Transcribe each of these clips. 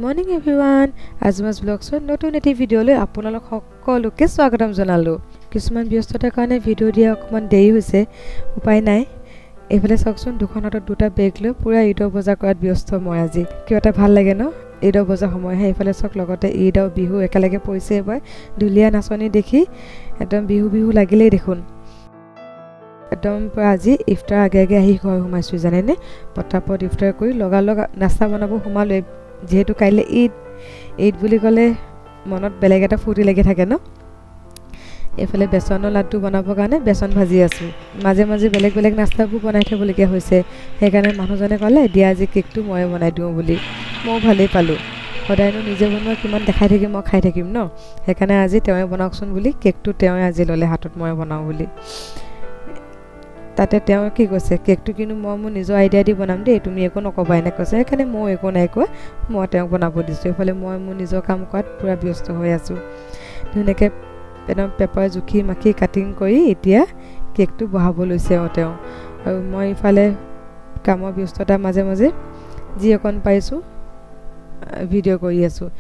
Morning everyone, আজমাজ ব্লগছৰ নতুন এটি ভিডিঅ'লৈ আপোনালোক সকলোকে স্বাগতম জনালোঁ। কিছুমান ব্যস্ততাৰ কাৰণে ভিডিঅ' দিয়া অকণমান দেৰি হৈছে, উপায় নাই। এইফালে চাওকচোন, দুখন হাতত দুটা বেগ লৈ পূৰা ঈদৰ বজাৰ কৰাত ব্যস্ত মই আজি। কিবা এটা ভাল লাগে ন ঈদৰ বজাৰ সময়হে। এইফালে চাওক, লগতে ঈদ আৰু বিহু একেলগে পৰিছে এইবাৰ। ঢুলীয়া নাচনী দেখি একদম বিহু বিহু লাগিলেই দেখোন। একদম পূৰা আজি ইফতাৰ আগে আগে আহি ঘৰ সোমাইছোঁ জানেনে। পটাপট ইফতাৰ কৰি লগালগ নাস্তা বনাব সোমালোৱে, যিহেতু কাইলৈ ঈদ। ঈদ বুলি ক'লে মনত বেলেগ এটা ফূৰ্তি লাগি থাকে ন। এইফালে বেচনৰ লাড্ডু বনাবৰ কাৰণে বেচন ভাজি আছোঁ। মাজে মাজে বেলেগ বেলেগ নাস্তাবোৰ বনাই থ'বলগীয়া হৈছে, সেইকাৰণে মানুহজনে ক'লে দিয়া আজি কেকটো ময়ে বনাই দিওঁ বুলি। ময়ো ভালেই পালোঁ, সদায়নো নিজে বনোৱা কিমান দেখাই থাকিম, মই খাই থাকিম ন। সেইকাৰণে আজি তেওঁৱে বনাওকচোন বুলি কেকটো তেওঁৱে আজি ল'লে হাতত, ময়ে বনাওঁ বুলি। তাতে তেওঁ কি কৈছে, কেকটো কিন্তু মই মোৰ নিজৰ আইডিয়া দি বনাম দেই, তুমি একো নক'বা এনেকৈ কৈছে। সেইকাৰণে ময়ো একো নাই কোৱা, মই তেওঁক বনাব দিছোঁ। এইফালে মই মোৰ নিজৰ কাম কৰাত পূৰা ব্যস্ত হৈ আছোঁ। ধুনীয়াকৈ একদম পেপাৰ জুখি মাখি কাটিং কৰি এতিয়া কেকটো বহাব লৈছে আৰু তেওঁ। আৰু মই ইফালে কামৰ ব্যস্ততাৰ মাজে মাজে যি অকণ পাৰিছোঁ ভিডিঅ' কৰি আছোঁ।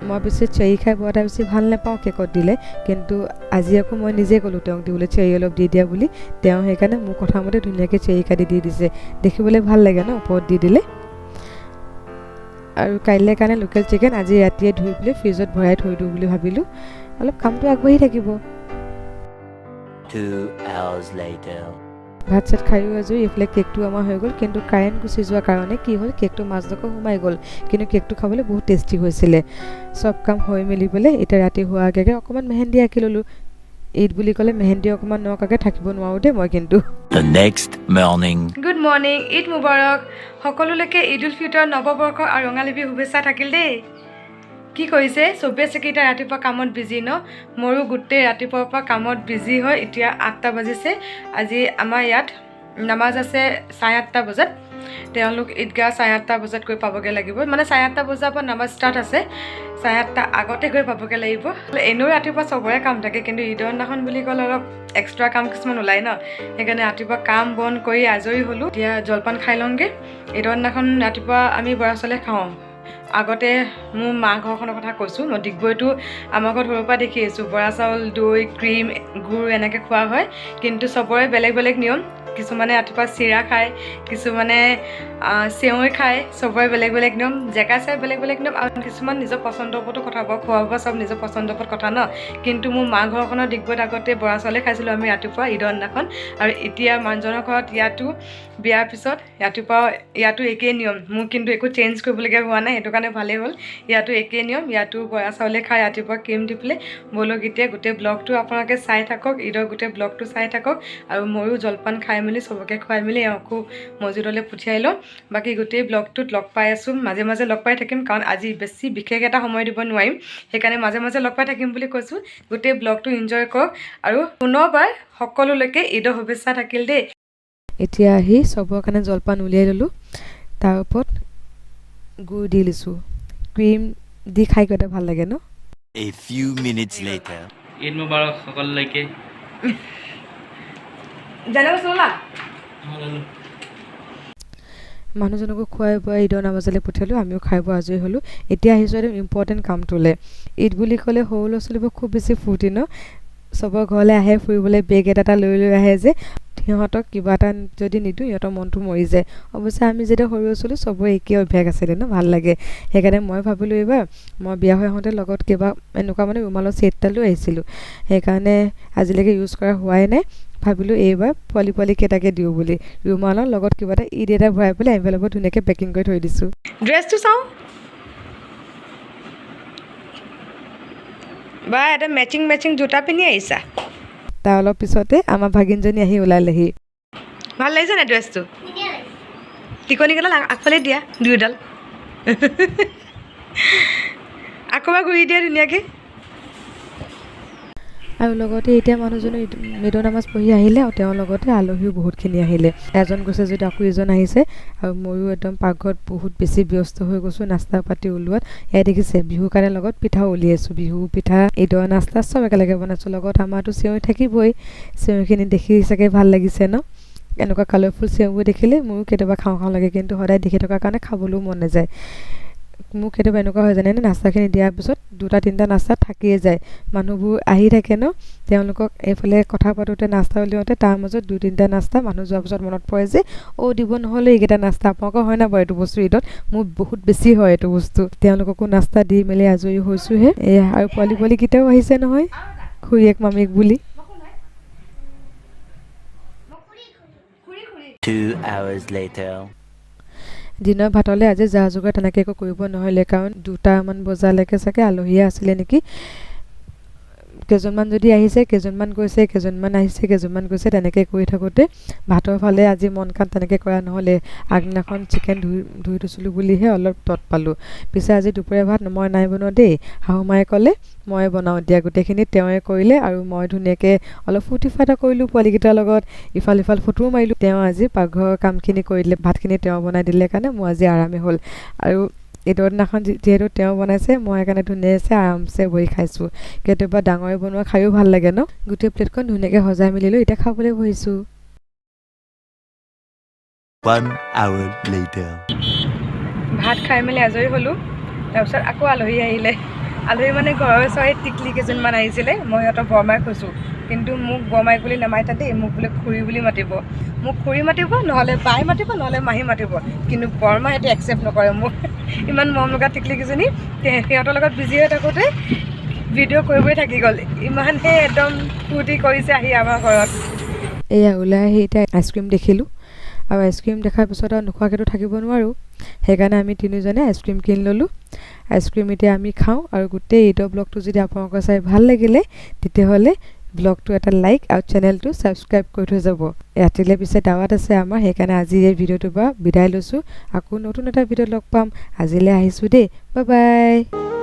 মই পিছে চেৰি খাই বৰ এটা বেছি ভাল নাপাওঁ কেকত দিলে, কিন্তু আজি আকৌ মই নিজে ক'লোঁ তেওঁক দিবলৈ চেৰি অলপ দি দিয়া বুলি। তেওঁ সেইকাৰণে মোৰ কথা মতে ধুনীয়াকৈ চেৰি কাটি দি দিছে। দেখিবলৈ ভাল লাগে ন ওপৰত দি দিলে। আৰু কাইলৈ কাৰণে লোকেল চিকেন আজি ৰাতিয়ে ধুই পেলাই ফ্ৰিজত ভৰাই থৈ দিওঁ বুলি ভাবিলোঁ, অলপ কামটো আগবাঢ়ি থাকিব। 2 hours later. ভাত চাত খায়ো আজৰি। এইফালে কেকটো আমাৰ হৈ গ'ল, কিন্তু কাৰেণ্ট গুচি যোৱাৰ কাৰণে কি হ'ল, কেকটো মাজডোখৰ সোমাই গ'ল। কিন্তু কেকটো খাবলৈ বহুত টেষ্টি হৈছিলে। চব কাম হৈ মেলি পেলাই এতিয়া ৰাতি হোৱাৰ আগে আগে অকণমান মেহেন্দি আঁকি ল'লোঁ। ঈদ বুলি ক'লে মেহেন্দি অকণমান নআঁকাকৈ থাকিব নোৱাৰোঁ দেই মই কিন্তু। The next morning. Good morning, Eid Mubarak সকলোলৈকে। ঈদ উল ফিতৰ, নৱবৰ্ষ আৰু ৰঙালী বিহু শুভেচ্ছা থাকিল দেই। কি কৰিছে চবেই চাগে এতিয়া ৰাতিপুৱা কামত বিজি ন। ময়ো গোটেই ৰাতিপুৱাৰ পৰা কামত বিজি হয়। এতিয়া 8টা বাজিছে। আজি আমাৰ ইয়াত নামাজ আছে 8:30 বজাত। তেওঁলোক ঈদগাহ 8:30 বজাত গৈ পাবগৈ লাগিব, মানে 8:30 বজাৰ পৰা নামাজ ষ্টাৰ্ট আছে, 8:30 আগতে গৈ পাবগৈ লাগিব। এনেও ৰাতিপুৱা চবৰে কাম থাকে, কিন্তু ঈদৰ দিনাখন বুলি ক'লে অলপ এক্সট্ৰা কাম কিছুমান ওলায় ন। সেইকাৰণে ৰাতিপুৱা কাম বন কৰি আজৰি হ'লোঁ। এতিয়া জলপান খাই লওঁগৈ। ঈদৰ দিনাখন ৰাতিপুৱা আমি বৰা চাউলে খাওঁ। আগতে মোৰ মা ঘৰখনৰ কথা কৈছোঁ, মই ডিগবৈতো আমাৰ ঘৰত সৰুৰ পৰা দেখি আহিছোঁ বৰা চাউল, দৈ, ক্ৰীম, গুড় এনেকৈ খোৱা হয়। কিন্তু চবৰে বেলেগ বেলেগ নিয়ম। কিছুমানে ৰাতিপুৱা চিৰা খায়, কিছুমানে চেৱৈ খায়, চবৰে বেলেগ বেলেগ নিয়ম, জেগা চাই বেলেগ বেলেগ নিয়ম। আৰু কিছুমান নিজৰ পচন্দৰ ওপৰতো কথা, বাৰু খোৱা বোৱা চব নিজৰ পচন্দৰ ওপৰত কথা ন। কিন্তু মোৰ মা ঘৰখনৰ ডিগবৈত আগতে বৰা চাউলে খাইছিলোঁ আমি ৰাতিপুৱা ঈদৰ দিনাখন। আৰু এতিয়া মানুহজনৰ ঘৰত ইয়াতো বিয়াৰ পিছত ৰাতিপুৱা ইয়াতো একেই নিয়ম। মোৰ কিন্তু একো চেঞ্জ কৰিবলগীয়া হোৱা নাই, সেইটো কাৰণে ভালেই হ'ল। ইয়াতো একেই নিয়ম, ইয়াতো বৰা চাউলে খাই ৰাতিপুৱা ক্ৰীম দি পেলাই। ব'লক এতিয়া গোটেই ব্লগটো আপোনালোকে চাই থাকক, ঈদৰ গোটেই ব্লগটো চাই থাকক। আৰু ময়ো জলপান খাই মেলি চবকে খুৱাই মেলি এওঁকো মছজিদলৈ পঠিয়াই লওঁ। বাকী গোটেই ব্লগটোত লগ পাই আছোঁ, মাজে মাজে লগ পাই থাকিম, কাৰণ আজি বেছি বিশেষ এটা সময় দিব নোৱাৰিম, সেইকাৰণে মাজে মাজে লগ পাই থাকিম বুলি কৈছোঁ। গোটেই ব্লগটো এনজয় কৰক আৰু পুনৰবাৰ সকলোলৈকে ঈদৰ শুভেচ্ছা থাকিল দেই। এতিয়া আহি চবৰ কাৰণে জলপান উলিয়াই ল'লোঁ, তাৰ ওপৰত গুড় দি লৈছোঁ। ক্ৰীম দি খাই কিবা এটা ভাল লাগে ন। A few minutes later. Eid মুবাৰক সকলোলৈকে। মানুহজনকো খুৱাই বোৱাই ঈদৰ নামাজলৈ পঠিয়ালোঁ, আমিও খাই বৈ আজৰি হ'লোঁ। এতিয়া আহিছোঁ একদম ইম্পৰ্টেণ্ট কামটোলৈ। ঈদ বুলি ক'লে সৰু ল'ৰা ছোৱালীবোৰ খুব বেছি ফূৰ্তি ন। চবৰ ঘৰলৈ আহে ফুৰিবলৈ, বেগ এটা এটা লৈ লৈ আহে যে, সিহঁতক কিবা এটা যদি নিদিওঁ সিহঁতৰ মনটো মৰি যায়। অৱশ্যে আমি যেতিয়া সৰু আছিলোঁ চবৰে একেই অভ্যাস আছিলে ন, ভাল লাগে। সেইকাৰণে মই ভাবিলোঁ এইবাৰ মই বিয়া হৈ আহোঁতে লগত কিবা এনেকুৱা মানে ৰুমালৰ ছেট এটা লৈ আহিছিলোঁ, সেইকাৰণে আজিলৈকে ইউজ কৰা হোৱাই নাই। ভাবিলোঁ এইবাৰ পোৱালি পোৱালি কেইটাকে দিওঁ বুলি, ৰুমালৰ লগত কিবা এটা ঈদ এটা ভৰাই পেলাই এনভেলপত ধুনীয়াকৈ পেকিং কৰি থৈ দিছোঁ। ড্ৰেছটো চাওঁ বা, এটা মেচিং মেচিং জোতা পিন্ধি আহিছা। তাৰ অলপ পিছতে আমাৰ ভাগিনজনী আহি ওলালেহি। ভাল লাগিছে নাই ড্ৰেছটো? টিকনিকেইডাল আগফালে দিয়া দুয়োডাল, আকৌ এবাৰ ঘূৰি দিয়া ধুনীয়াকৈ। আৰু লগতে এতিয়া মানুহজনে ঈদৰ নামাজ পঢ়ি আহিলে আৰু তেওঁৰ লগতে আলহীও বহুতখিনি আহিলে। এজন গৈছে যদি আকৌ ইজন আহিছে। আৰু ময়ো একদম পাকঘৰত বহুত বেছি ব্যস্ত হৈ গৈছোঁ নাস্তা পাতি ওলোৱাত। এয়া দেখিছে বিহুৰ কাৰণে লগত পিঠাও উলিয়াইছোঁ, বিহু পিঠা, ঈদৰ নাস্তা চব একেলগে বনাইছোঁ। লগত আমাৰতো চেৱৈ থাকিবই। চেৱৈখিনি দেখি চাগে ভাল লাগিছে ন। এনেকুৱা কালাৰফুল চেৱৈবোৰ দেখিলে মোৰো কেতিয়াবা খাওঁ খাওঁ লাগে, কিন্তু সদায় দেখি থকাৰ কাৰণে খাবলৈও মন নাযায়। মোক কেতিয়াবা এনেকুৱা হয় জানেনে, নাস্তাখিনি দিয়াৰ পিছত দুটা তিনিটা নাস্তা থাকিয়ে যায়। মানুহবোৰ আহি থাকে ন, তেওঁলোকক এইফালে কথা পাতোঁতে নাস্তা উলিয়াওঁতে তাৰ মাজত দুই তিনিটা নাস্তা মানুহ যোৱাৰ পিছত মনত পৰে যে অ' দিব নহ'লে এইকেইটা নাস্তা। আপোনালোকৰ হয় নাই বাৰু এইটো বস্তু? ঈদত মোৰ বহুত বেছি হয় এইটো বস্তু। তেওঁলোককো নাস্তা দি মেলি আজৰি হৈছোঁহে। এয়া আৰু পোৱালি পোৱালিকেইটাও আহিছে নহয়, খুৰীয়েক মামীক বুলি। 2 hours later. দিনৰ ভাতলৈ আজি যা যোগাৰ তেনেকৈ একো কৰিব নহ'লে, কাৰণ 2টামান বজালৈকে চাগে আলহীয়ে আছিলে নেকি। কেইজনমান যদি আহিছে, কেইজনমান গৈছে, কেইজনমান আহিছে, কেইজনমান গৈছে, তেনেকৈ কৰি থাকোঁতে ভাতৰ ফালে আজি মন কাণ তেনেকৈ কৰা নহ'লে। আগদিনাখন চিকেন ধুই ধুই থৈছিলোঁ বুলিহে অলপ তত পালোঁ। পিছে আজি দুপৰীয়া ভাত মই নাই বনোৱা দেই। শাহু মায়ে ক'লে ময়ে বনাওঁ দিয়া, গোটেইখিনি তেওঁৱে কৰিলে আৰু মই ধুনীয়াকৈ অলপ ফূৰ্তি ফাৰ্তা কৰিলোঁ পোৱালিকেইটাৰ লগত, ইফাল সিফাল ফটোও মাৰিলোঁ। তেওঁ আজি পাকঘৰৰ কামখিনি কৰি দিলে, ভাতখিনি তেওঁ বনাই দিলে কাৰণে মোৰ আজি আৰামেই হ'ল। আৰু ঈদৰ দিনাখন যিহেতু তেওঁ বনাইছে, মই সেইকাৰণে ধুনীয়াছে আৰামছে বহি খাইছোঁ। কেতিয়াবা ডাঙৰে বনোৱা খায়ো ভাল লাগে ন। গোটেই প্লেটখন ধুনীয়াকৈ সজাই মেলি লৈ এতিয়া খাবলৈ বহিছোঁ। 1 hour later. ভাত খাই মেলি আজৰি হ'লোঁ। তাৰপিছত আকৌ আলহী আহিলে। আলহী মানে ঘৰৰ ওচৰৰে টিকলি কেইজনমান আহিছিলে। মই সিহঁতক বৰমাই কৈছোঁ, কিন্তু মোক বৰমাই বুলি নামাতে দেই, মোক বোলে খুৰী বুলি মাতিব। মোক খুৰী মাতিব, নহ'লে বাই মাতিব, নহ'লে মাহী মাতিব, কিন্তু বৰমা সেইটো একচেপ্ট নকৰে মোক। ইমান মৰম লগা টিকলি কেইজনী, সিহঁতৰ লগত বিজি হৈ থাকোঁতে ভিডিঅ' কৰিবই থাকি গ'ল। ইমানেই একদম ফূৰ্তি কৰিছে আহি আমাৰ ঘৰত। এয়া ওলাই আহি এতিয়া আইচক্ৰীম দেখিলোঁ আৰু আইচক্ৰীম দেখাৰ পিছত আৰু নোখোৱাকৈতো থাকিব নোৱাৰোঁ। সেইকাৰণে আমি তিনিজনে আইচক্ৰীম কিনি ল'লোঁ। আইচক্ৰীম এতিয়া আমি খাওঁ। আৰু গোটেই ঈদৰ ব্লগটো যদি আপোনালোকৰ চাই ভাল লাগিলে, তেতিয়াহ'লে ব্লগটো এটা লাইক আৰু চেনেলটো ছাবস্ক্ৰাইব কৰি থৈ যাব। ৰাতিলৈ পিছে দাৱাত আছে আমাৰ, সেইকাৰণে আজি এই ভিডিঅ'টোৰ পৰা বিদায় লৈছোঁ। আকৌ নতুন এটা ভিডিঅ'ত লগ পাম। আজিলৈ আহিছোঁ দেই, বাই বাই।